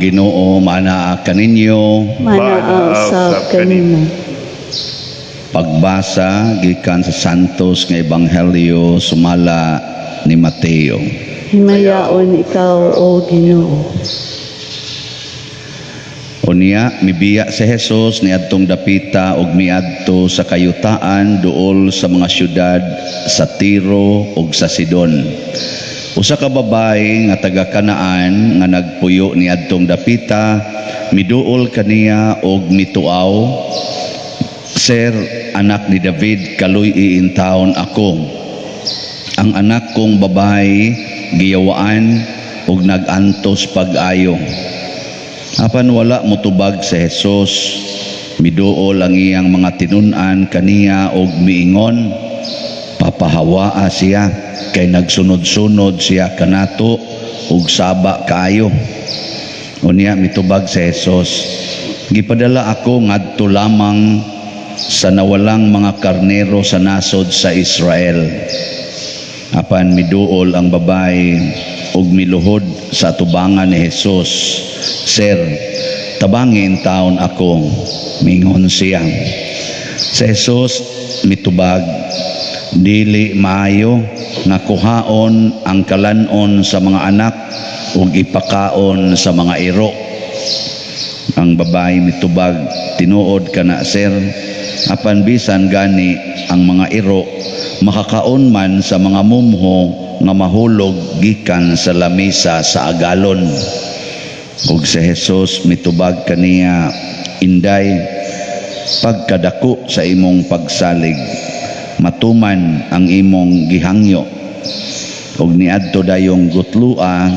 Ginoo maanaa kaninyo. Manaa usab kanimo. Pagbasa gikan sa Santos nga Ebanghelyo sumala ni Mateo. Himayaon ikaw, O Ginoo. Unya mibiya si Jesus niadtong dapita ug miadto sa kayutaan duol sa mga syudad sa Tiro ug sa Sidon. Usa ka babae nga taga Kanaan nga nagpuyo niadtong dapita miduol kaniya og mituaw, "Sir, anak ni David, kaluy-i intawon ako. Ang anak kong babae giyawaan ug nag-antos pag-ayo." Apan wala motubag si Jesus. Miduol ang iyang mga tinun-an kaniya og miingon, "Papahawaa siya kay nagsunod-sunod siya kanato ug saba kaayo." Unya mitubag si Jesus, "Gipadala ako ngadto lamang sa nawalang mga karnero sa nasod sa Israel." Apan miduol ang babae ug miluhod sa atubangan ni Jesus. "Sir, tabangi intawon ako," mingon siya. Si Jesus mitubag, "Dili maayo nga kuhaon ang kalanon sa mga anak ug ipakaon sa mga iro." Ang babae mitubag, "Tinuod kana, sir, apan bisan gani ang mga iro makakaon man sa mga mumho nga mahulog gikan sa lamisa sa agalon." Ug si Jesus mitubag kaniya, "Inday, pagkadako sa imong pagsalig, matuman ang imong gihangyo." Ug niadto dayong gutlua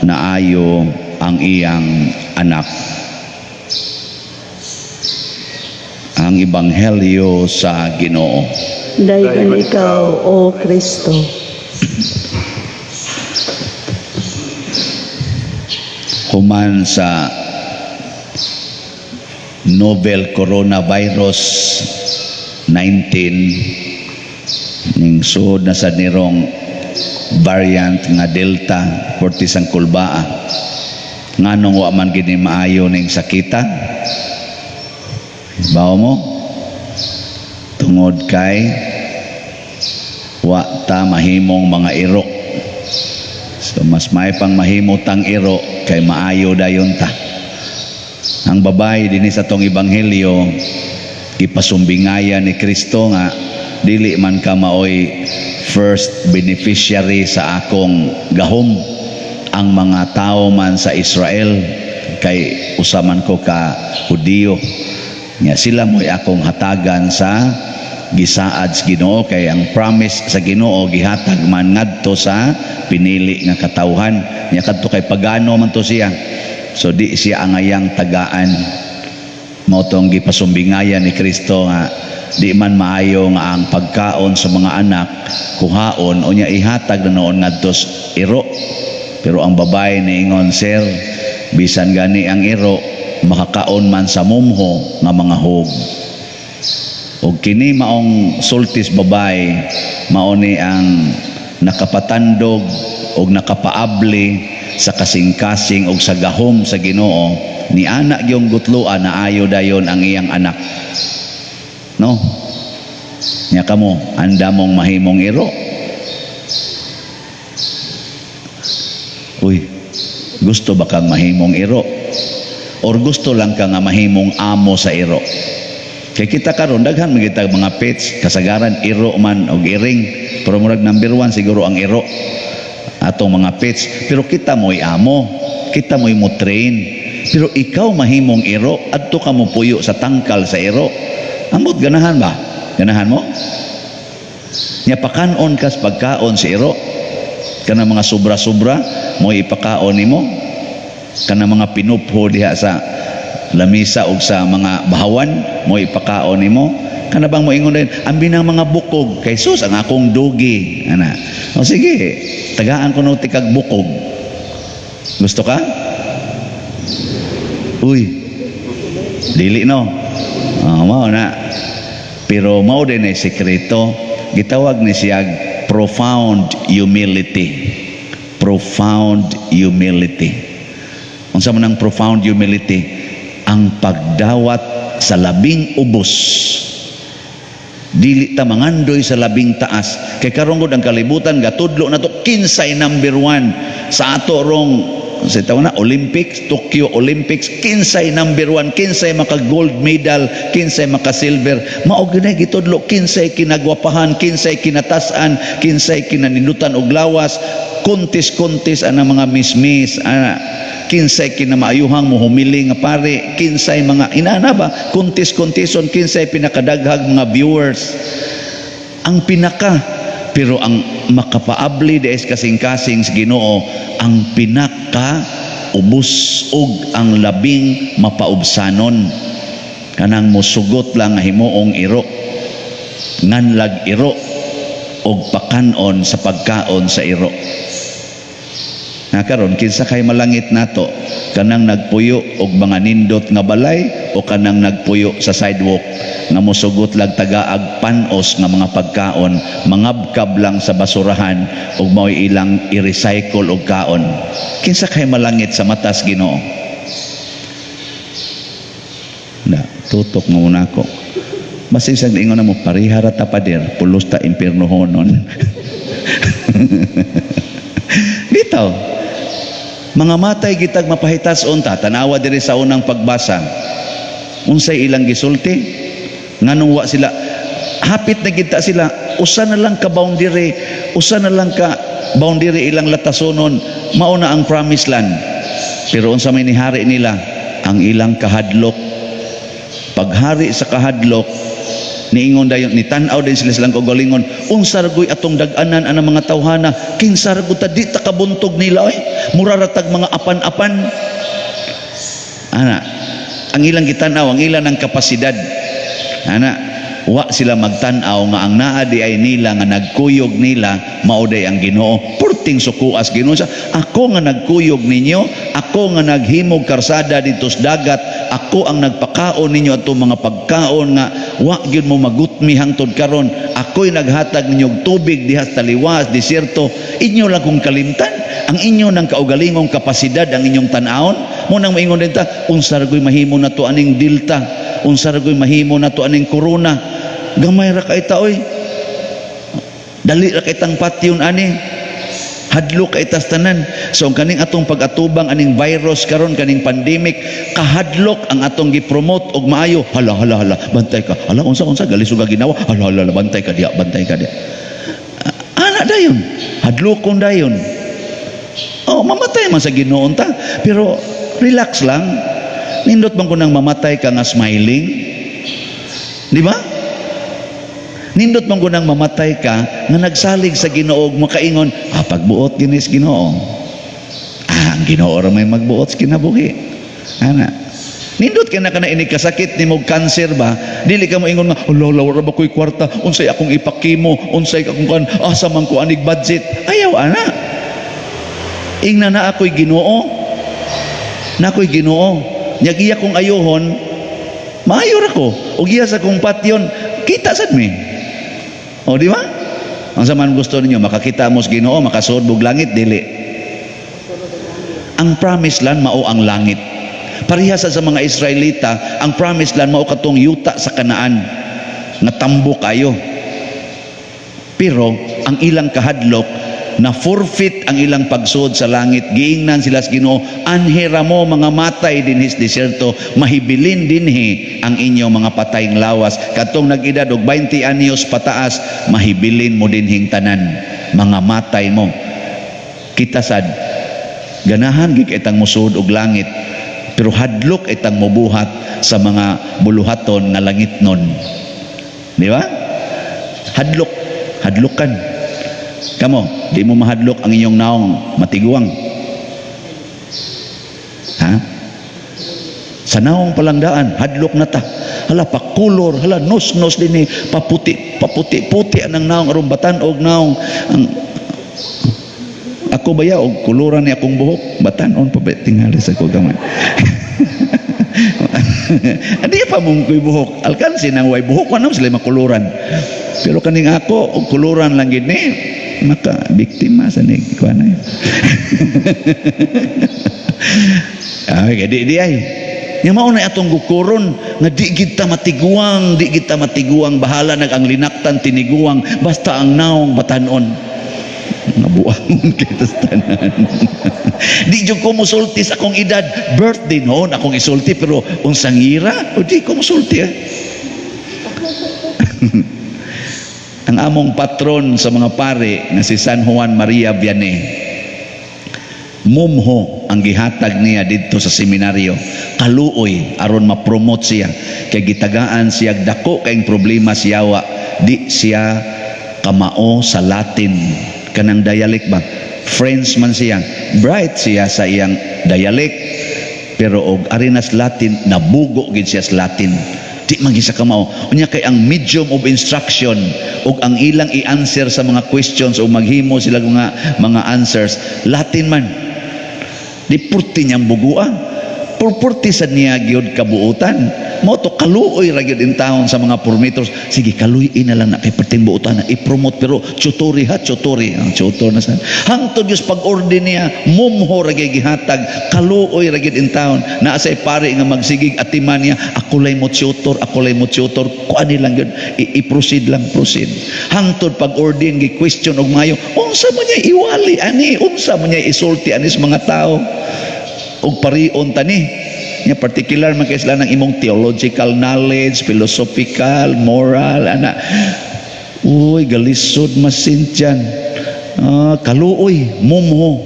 naayo ang iyang anak. Ang Ebanghelyo sa Ginoo. Daygon ikaw, O Kristo. Human sa novel coronavirus 19 ning suod na sa nirong variant nga Delta, portis ang kulbaa. Nganong wa man gini maayo ning sakita? Bawo mo, tungod kay wa ta mahimong mga iro. So mas may pang mahimo tang iro kay maayo dayon ta. Ang babae dinhi sa tong ebanghelyo, gipasumbingayan ni Kristo nga dili man ka maoy first beneficiary sa akong gahom, ang mga tao man sa Israel kay usa man ko ka Hudiyo nga sila mo'y akong hatagan sa gisaad sa Ginoo, kay ang promise sa Ginoo gihatag man ngadto sa pinili nga katawhan. Nya kadto kay pagano man to siya, so di siya angayang tagaan. Mao tong gipasumbingayan ni Kristo nga di man maayo nga ang pagkaon sa mga anak kuhaon unya ihatag na noon ngadto sa iro. Pero ang babae niingon, "Sir, bisan gani ang iro makakaon man sa mumho nga mga hog." Ug kini maong sultis babae, mao ni ang nakapatandog og nakapaabli sa kasing-kasing og sa gahom sa Ginoo. Ni anak yung gutloa na ayo dayon ang iyang anak, no? Nya kamo, anda mong mahimong iro? Uy, gusto ba kang mahimong iro or gusto lang ka nga mahimong amo sa iro? Kay kita karon daghan man kita mga pets, kasagaran iro man og iring, pero murag number 1 siguro ang iro atong mga pets. Pero kita mo'y amo, kita mo'y mo train. Pero ikaw mahimong iro, adto ka mo puyo sa tangkal sa iro. Ambot ganahan ba? Ganahan mo? Nya pakanon kas pagkaon si iro. Kana mga sobra-sobra mo'y ipakaon nimo. Kana mga pinupho diha sa lamisa og sa mga bahawan mo ipakaon nimo. Kana bang moingon din ambi ng mga bukog kay sus ang akong dugi ana? O sige, tagaan ko no tikag bukog. Gusto ka? Uy, dili no? Oh, mao na. Pero mao din ay sekreto, gitawag ni siya profound humility. Profound humility. Unsa man ang profound humility? Ang pagdawat sa labing ubos. Dili ta mangandoy sa labing taas. Kay karon gud ang kalibutan gatudlo nato kinsay number one sa ato rong sa tawag na Olympics, Tokyo Olympics, kinsay number one, kinsay maka gold medal, kinsay maka silver. Mao gyud gitudlo kinsay kinagwapahan, kinsay kinatasan, kinsay kinanindutan og lawas, contest-contest ana mga mismis, ana kinsay kinamaayuhang muhumili nga pare, kinsay mga inana ba, contest-conteston, kinsay pinakadaghag mga viewers. Ang pinaka, pero ang makapaabli des kasing-kasing sa Ginoo ang pinaka ubos ug ang labing mapaubsanon, kanang musugot lang nga himuong iro, nganlag iro og pakanon sa pagkaon sa iro. Na karon, kinsa kay malangit nato, kanang nagpuyo og mga nindot nga balay o kanang nagpuyo sa sidewalk nga mosugot lag tagaag panos nga mga pagkaon, mangabkab lang sa basurahan ug mao'y ilang i-recycle og kaon? Kinsa kay malangit sa matas Ginoo? Na tutok mo una ko, basin sa ingon na mo pareha ra ta, pader, pulos ta impiernohonon. Bitaw mga matay gitag mapahitas unta. Tanawa diri sa unang pagbasa, unsay ilang gisulti? Nganong wa sila, hapit na kita sila, usa na lang ka boundary, usa na lang ka boundary ilang latasonon, mao na ang promised land. Pero unsa may nihari nila? Ang ilang kahadlok. Paghari sa kahadlok, niingon dayon, nitan-aw din sila silang kaugalingon, unsa ra goy atong dag-anan anang mga tawhana, kinsa ra gud ta, di ta kabuntog nila oy, mura ra tag mga apan-apan ana. Ang ilang gitan-aw ang ilang ang kapasidad ana. Wa sila magtan-aw nga ang naa di ay nila nga nagkuyog nila mao day ang Ginoo. Purting sukuas Ginoo sa ako nga nagkuyog ninyo, ako nga naghimog karsada didto sa dagat, ako ang nagpakaon ninyo atong mga pagkaon nga wa gyud mo magutmi hangtod karon, ako'y naghatag ninyo og tubig diha sa taliwas desierto. Inyo lang kung kalimtan ang inyo ng kaugalingong kapasidad ang inyong tan-awon. Mo nang moingon din ta, unsa ra goy mahimo nato aning Delta, unsa ra goy mahimo nato aning corona, gamay ra kay ta oy, dali ra kay tang patyon ani, hadlok kay tas tanan. So ang kaning atong pag-atubang aning virus karon, kaning pandemic, kahadlok ang atong gi-promote og maayo. Hala, hala, hala, bantay ka, hala, unsa, unsa galisuga ginawa, hala, hala, hala, bantay ka diya, bantay ka diya. Ana dayon, hadlokon dayon. Oh, mamatay man sa Ginoo ta, pero relax lang. Nindot man kunang mamatay ka nga smiling, di ba? Nindot man kunang mamatay ka nga nagsalig sa Ginoo ug makaingon, "Ah, pagbuot ginis Ginoo. Ah, ang Ginoo ra may magbuot sa kinabuhi." Ana. Nindot ka na kana ini kasakit nimo, cancer ba? Dili ka moingon nga, "Hala, hala, wala ba ko'y kwarta? Unsay akong ipakimo? Unsay akong kan? Asa man ko anig budget?" Ayaw ana. Ingna na ako'y Ginoo. Na ako'y Ginoo. Nya iya kong ayuhon, maayo ra ko. Ug iya sa kong patyon, kita sad mi. O, di ba? Ang sa man gusto ninyo, makakita mo sa Ginoo, makasuod bug langit, dili? Ang promised land mao ang langit. Pareha sa mga Israelita, ang promised land mao katong yuta sa Kanaan nga tambo kayo. Pero ang ilang kahadlok, na forfeit ang ilang pagsuod sa langit. Giingnan sila sa Ginoo, "Anhira mo mga matay dinhi sa disyerto, mahibilin dinhi ang inyong mga patayng lawas." Katong nag-edad og 20 anyos pataas, mahibilin mo dinhing tanan, mga matay mo. Kita sad, ganahan gid itang musuod og langit, pero hadlok itang mubuhat sa mga buluhaton nga langit nun, di ba? Hadlok, hadlokan. Kamo, di mo mahadlok ang inyong naong matiguang, ha? Sa naong palangdaan, hadlok na ta. Hala, pakulor, hala, nos-nos din eh, paputi, paputi, puti ang naong aron batan og naong. Ang ako baya og kuluran ni akong buhok, batan-on pa ba tingali sa ko gamay. Adi pa mong ko'y buhok. Alkansi nang way buhok, wala sila makuluran. Pero kaning ako, og kuluran lang gid ni, maka biktima sa ni kuan na. Ay, di di ay. Nya mao na atong gukuron nga di gid ta matiguang, di gid ta matiguang, bahala nag ang linaktan tiniguang, basta ang naong batanon. Nabuangon kita sa tanan. Di jud ko musulti sa akong edad. Birthday noon akong isulti, pero unsang ira, o di ko musulti eh. Ang among patron sa mga pare nga si San Juan Maria Vianney, mumho ang gihatag niya didto sa seminaryo. Kaluoy aron ma-promote siya kay gitagaan siya dako kayong problema siyawa, di siya kamao sa Latin, kanang dialect ba. French man siya, bright siya sa iyang dialect, pero og arinas Latin, nabugo gid siya sa Latin, di man gyud siya kamao. Unya kay ang medium of instruction ug ang ilang i-answer sa mga questions o maghimo sila mga answers, Latin man. Di purti niyang bugua, purpurti sa niya gyud kabuutan. Mo to kaluoy ra gyud in taon sa mga formators. Sige, kaluy na lang na kay perting buutan na i-promote, pero tutori ha, tutori ang tutor na sa hangtod Diyos pag-order niya, mumho ra gyud gihatag. Kaluoy ra gyud in taon naa say pare nga magsigig atiman niya, "Ako lay mo tutor, ako lay mo tutor." Kuan lang gyud, i-proceed lang, proceed hangtod pag-order. Gi question og maayo, unsa man niya iwali ani, unsa man niya isulti ani sa mga tao og parion tani nya, particular man kay sila ng imong theological knowledge, philosophical, moral ana. Uy, galisod masintyan. Ah, kaluoy, mumho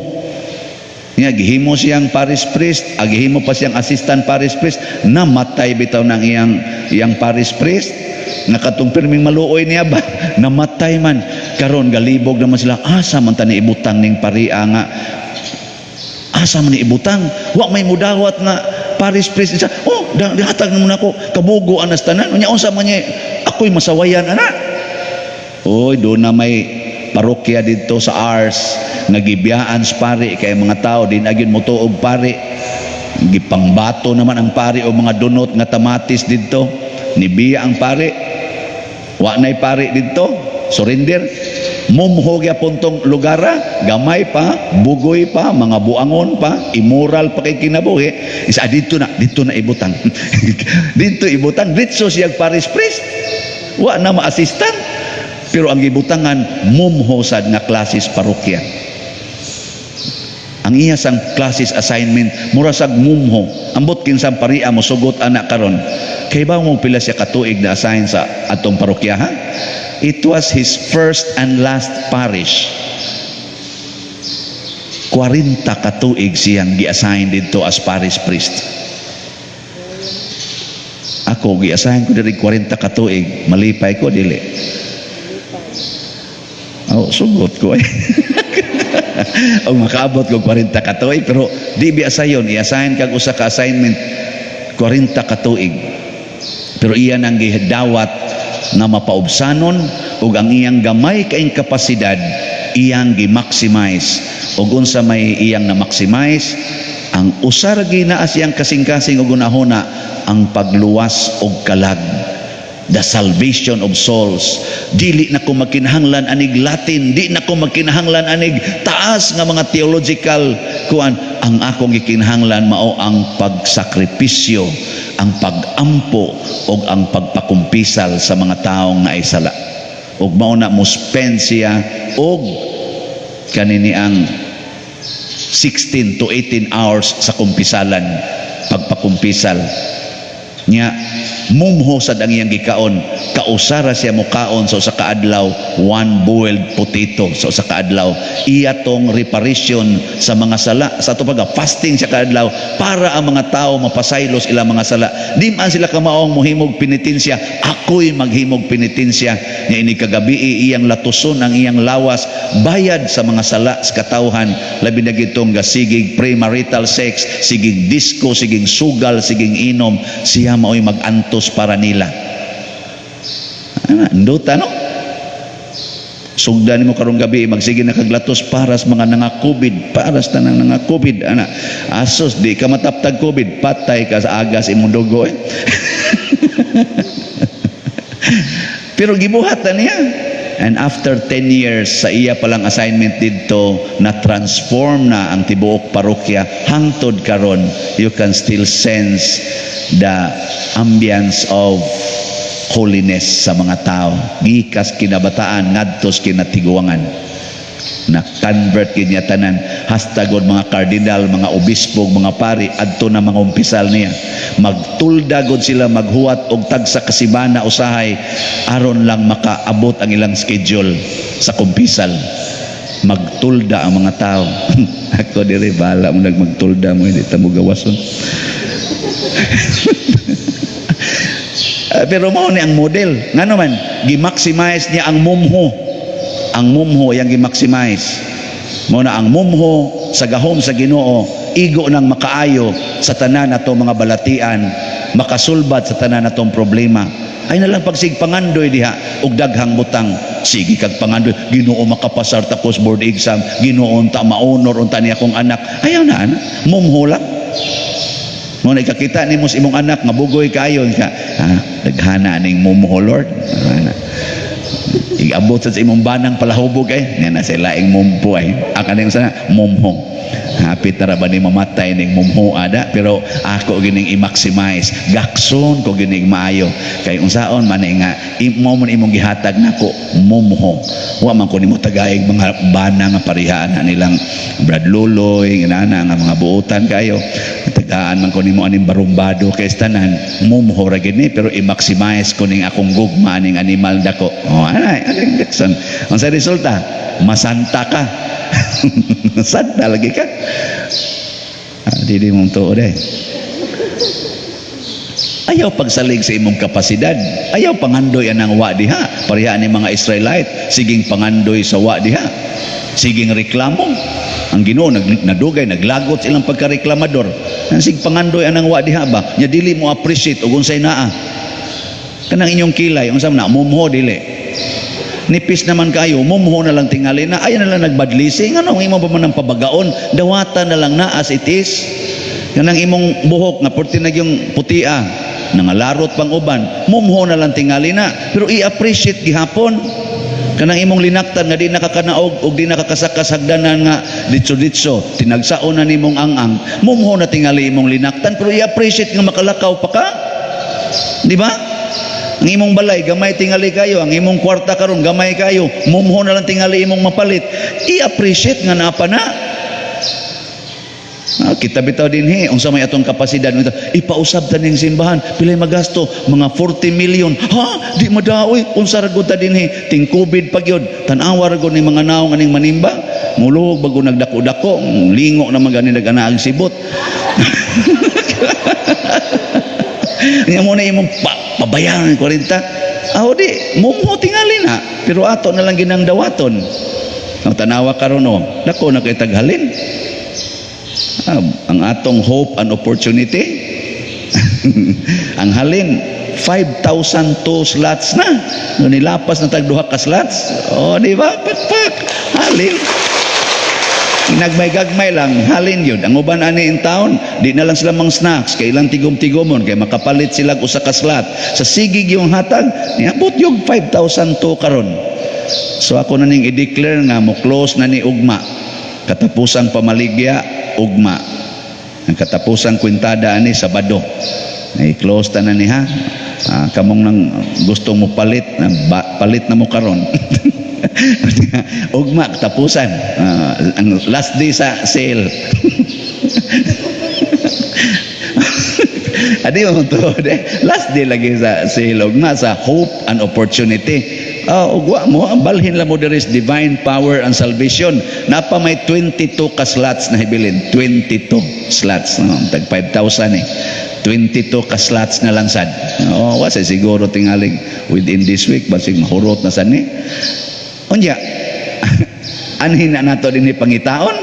niya gihimo siyang parish priest, gihimo pa siyang assistant parish priest. Namatay bitaw ng iyang iyang parish priest nga katong pirming maluoy niya ba, namatay man. Karon galibog naman sila, asa man ta ni ibutang ning paria nga, asa man ni ibutang, wa may mudawat nga parish priest. Siya, oh, dihatag naman ako, kabugo anas tanan. Unya unsa man niya, ako'y masawayan ana. Oy, doon na may parokya dito sa Ars nga gibiyaan sa pari kay mga tao di na gyud motuog pari. Gipangbato naman ang pari o mga dunot nga tamatis didto. Nibiya ang pari. Wa na'y pari didto. Surrender. Mumho gyapon tong lugara, gamay pa, bugoy pa, mga buangon pa, immoral pa kay kinabuhi. Isa dito na ibutang. Dito ibutang, ditso siya parish priest. Wa na ma-assistant. Pero ang gibutangan, mumho sad nga klasis parokya. Ang iya sang classes assignment mura sag mumho. Ambot kinsang paria mo sugot anak karon. Kay ba mo pila siya katuig na assign sa atong parokya ha? It was his first and last parish. 40 katuig siyang gi-assign didto as parish priest. Ako gi-assign ko diri 40 katuig, malipay ko dili? Oh, sugot ko eh. O makaabot ko 40 katuig, pero di biya sayon i-assign kag usa ka assignment 40 katuig. Pero iya nang gidawat nga mapaubsanon ug ang iyang gamay kaing kapasidad iyang gi-maximize. Ug unsa may iyang na-maximize, ang usa ra naa siyang kasing-kasing ug hunahuna, ang pagluwas og kalag, the salvation of souls. Dili na ko magkinahanglan anig Latin, di na ko magkinahanglan anig taas nga mga theological kuan. Ang akong gikinahanglan mao ang pagsakripisyo, ang pagampo ug ang pagpakumpisal sa mga taong naisala. Ug mao na mo spend siya og kanini ang 16 to 18 hours sa kumpisalan, pagpakumpisal nya. Mumho sad ang iyang gikaon. Kausara siya mukaon sa usa ka adlaw, one boiled potato sa usa ka adlaw. Iya tong reparation sa mga sala sa ato pag fasting siya kaadlaw para ang mga tao mapasaylos ilang mga sala. Di man sila kamaong mohimog penitensya, ako'y maghimog penitensya nya. Ini kagabi iyang latuson ang iyang lawas bayad sa mga sala sa katawhan, labi na gitong gasigig premarital sex, sigig disco, sigig sugal, sigig inom. Siya mao'y mag-antos para nila. Ah, nduta no. Sugdan nimo karong gabi, magsige na kaglatos para sa mga nanga-COVID, para sa tanang nanga-COVID ana. Asos, di ka mataptag COVID, patay ka sa agas imong dugo eh. Pero gibuhat na niya. And after 10 years sa iya palang assignment didto, na transform na ang tibuok parokya. Hangtod karon, you can still sense the ambience of holiness sa mga tao. Gikas kinabataan ngadtos kinatiguangan, na convert gid niya tanan, hasta god mga kardinal, mga obispo, mga pari adto na mga umpisal niya. Magtulda god sila, maghuwat og tagsa ka semana usahay aron lang makaabot ang ilang schedule sa kumpisal. Magtulda ang mga tao. Ako diri, bala mo nagmagtulda mo, hindi ta mo gawason. Pero mao ni ang model. Ngano man gi-maximize niya ang mumho. Ang mumho yang gi-maximize. Mao na ang mumho sa gahom sa Ginoo, igo nang makaayo sa tanan nato mga balatian, makasulbad sa tanan natong problema. Ay na lang pagsigpangandoy diha og daghang butang. Sige kag pangandoy, "Ginoo, makapasar takos board exam. Ginoo, unta maonor unta ni akong anak." Ayaw na ana. Mumho lang. Mo na ikakita nimo sa imong anak nga bugoy kayo ka, "Ah, daghana ning mumho, Lord." Daghana. Igabot sa imong banang palahubog ay, nga na sila ing mumpo ay. Ang kaning sana mumho. Hapit na ra ba ni mamatay ning mumho ada, pero ako gining i-maximize. Gakson ko gining maayo. Kay unsaon man nga mo man imong gihatag nako mumho. Wa man ko nimo tagaig mga bana nga parihaan na nilang Brad Luloy, inana nga mga buotan kayo. Tagaan man ko nimo aning barumbado kay tanan mumho ra gid ni, pero i-maximize ko ning akong gugma aning animal dako. Oh, ana aning gakson. Ang sa resulta, masanta ka. Santa lagi ka. Ah, dili mong tuod eh. Ayaw pagsalig sa imong kapasidad. Ayaw pangandoy anang wa diha. Pareha ni mga Israelite, siging pangandoy sa wa diha. Siging reklamo. Ang Ginoo nadugay naglagot sa ilang pagkareklamador. Ang sig pangandoy anang wa diha ba? Nya dili mo appreciate og unsay naa. Kanang inyong kilay, unsa man na mumho dili. Nipis naman kayo, mumho na lang tingali na, ayaw na lang nagbadlisi. Ngano imo pa man ang pabagaon, dawatan na lang na as it is. Kanang imong buhok nga porti na yung putia, nangalarot pang uban, mumho na lang tingali na. Pero i-appreciate gihapon. Kanang imong linaktan nga di nakakanaog og di nakakasaka sa hagdanan nga ditso-ditso, tinagsaon na nimong ang-ang, mumho na tingali imong linaktan, pero i-appreciate nga makalakaw pa ka. Di ba? Ang imong balay, gamay tingali kayo. Ang imong kwarta karon gamay kayo. Mumho na lang tingali imong mapalit. I-appreciate nga naa pa na. Ah, kita bitaw dinhi unsa may atong kapasidad, ipausab ta ning simbahan, pilay magasto? Mga 40 million. Ha, di madaoy. Unsa ra gud ta dinhi ting COVID pa gyud? Tan-awa ra gud ni mga naong aning manimba, muluhog bago nagdako-dako, lingo na man gani nag-anaag sibot. Nya mo na imong pabayaran 40. Aw di, mumho tingali na, pero ato na lang ginang dawaton. Ang tanawa karon oh, dako na kay taghalin. Ah, ang atong hope and opportunity. Ang halin 5,002 slots na. No nilapas na tag duha ka slots. Oh, di ba? Pakpak. Halin. Nagmay-gagmay lang, halin yun. Ang uban ani in town, di na lang sila mang snacks, kay ilang tigom-tigomon, kay makapalit sila og usa ka slot. Sa sigig yung hatag, niabot yung 5,002 karon. So ako na ning i-declare nga mo close na ni ugma. Katapusang pamaligya, ugma. Ang katapusang kwintada ani Sabado. I-close ta na ni ha. Ah, kamong nang gusto mo palit, na ba, palit na mo karon. Ugma katapusan. Ah, ang last day sa sale. Adi mo to, de. Last day lagi sa sale ugma sa hope and opportunity. Ah, ugwa mo, ang balhin lang mo there is divine power and salvation. Napa may 22 ka slots na hibilin. 22 slots. No? Tag 5,000 eh. 22 ka slots na lang sad. Oh, wa say siguro tingalig within this week basig mahurot na sad ni. Unya, anhin na nato dinhi pangitaon?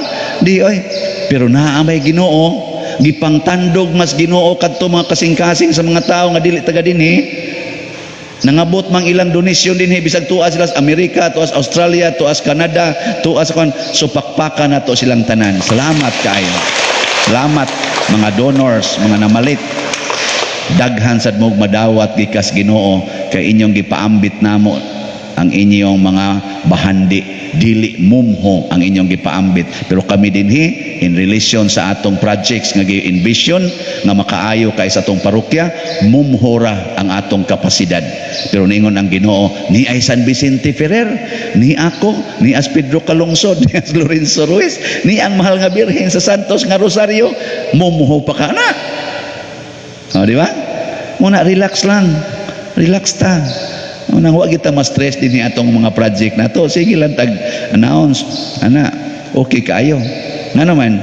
Di oy. Pero naa may Ginoo, gipangtandog mas Ginoo kadto mga kasing-kasing sa mga tao nga dili taga dinhi. Nangabot mang ilang donasyon dinhi bisag tuas sila sa Amerika, tuas Australia, tuas Canada, tuas kon, so pakpakan nato silang tanan. Salamat kaayo. Salamat mga donors, mga namalit. Daghan sad mo madawat gikas Ginoo kay inyong gipaambit namo ang inyong mga bahandi, dili mumho ang inyong gipaambit. Pero kami dinhi, in relation sa atong projects nga gi-envision nga makaayo kay sa atong parokya, mumho ra ang atong kapasidad. Pero ningon ang Ginoo, ni ay San Vicente Ferrer, ni ako, ni as Pedro Calungsod, ni as Lorenzo Ruiz, ni ang mahal nga Birhen sa Santos nga Rosario, mumho pa ka na. O, di ba? Muna relax lang. Relax ta. Unang wa kita ma-stress din ni atong mga project na to. Sige lang tag announce. Ana, okay kaayo. Nga naman,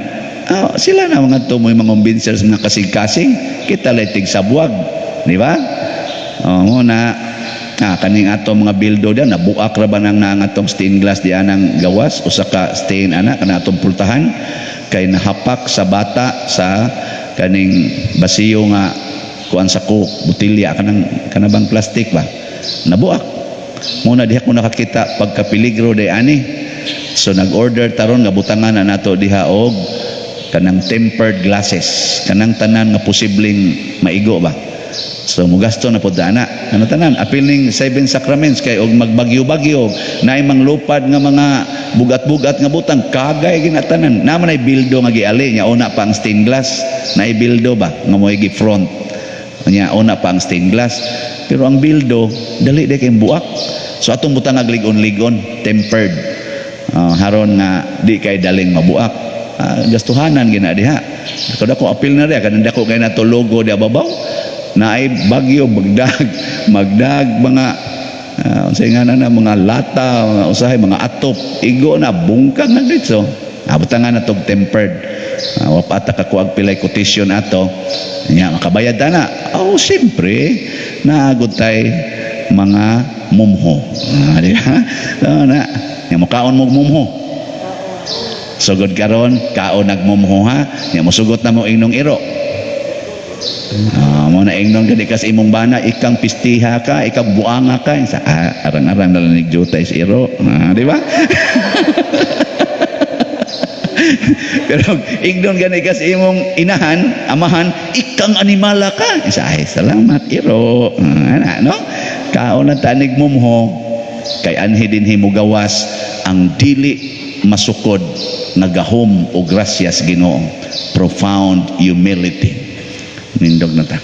sila na mga to mo mga kumbinser sa mga kasing-kasing, kita lay tig sabuag. Di ba? Oh, muna kaning ato mga bildo diyan, nabuak ra ba nang naang atong stained glass di anang gawas, usa ka stain ana kana atong pultahan, kay nahapak sa bata sa kaning basiyo nga kuan sa Coke, botelya, kanang kanabang plastic ba, nabuak. Muna diha ko nakakita pagkapeligro day ani. So nag-order taron nga butangan na nato diha og kanang tempered glasses, kanang tanan nga posibleng maigo ba. So mugasto na pud ana. Ano tanan apil ning seven sacraments, kay og magbagyo-bagyo, naay manglupad nga mga bugat-bugat nga butang, kagay ginatanan. Naman ay bildo nga giali nya, una pa ang stained glass, naay bildo ba nga mo'y gi front nya, una pa ang stained glass. Pero ang bildo dali day kay buak. So atong butang lig-on-ligon, tempered. Haron nga di kay daling mabuak. Gastuhanan gina diha. Dako apil na diha kanang dako kay nato logo diha babaw. Naay bagyo, magdag magdag mga unsay nga na mga lata, mga usahay mga atop, igo na, bungkag na dito. Butangan na tog tempered. Wa pa ata kakuag pilay quotation ato nya, makabayad ta na. Oh, siyempre naagod tay mga mumho. Di ba? So, na nya mukaon mo mumho. Sugod karon, kaon nagmumho ha. Nya mosugot na mo ingnong iro. Mo na ingnon gani kas imong bana, ikang pistiha ka, ikang buanga ka, sa arang-arang na lang jutay sa iro. Di ba? Pero ingnon gani kas imong inahan, amahan, ikang animala ka. Sa ay salamat iro. Ana no? Kaon na tanig mumho kay anhi dinhi mogawas ang dili masukod nga gahom o grasya sa Ginoo. Profound humility. Nindog na ta.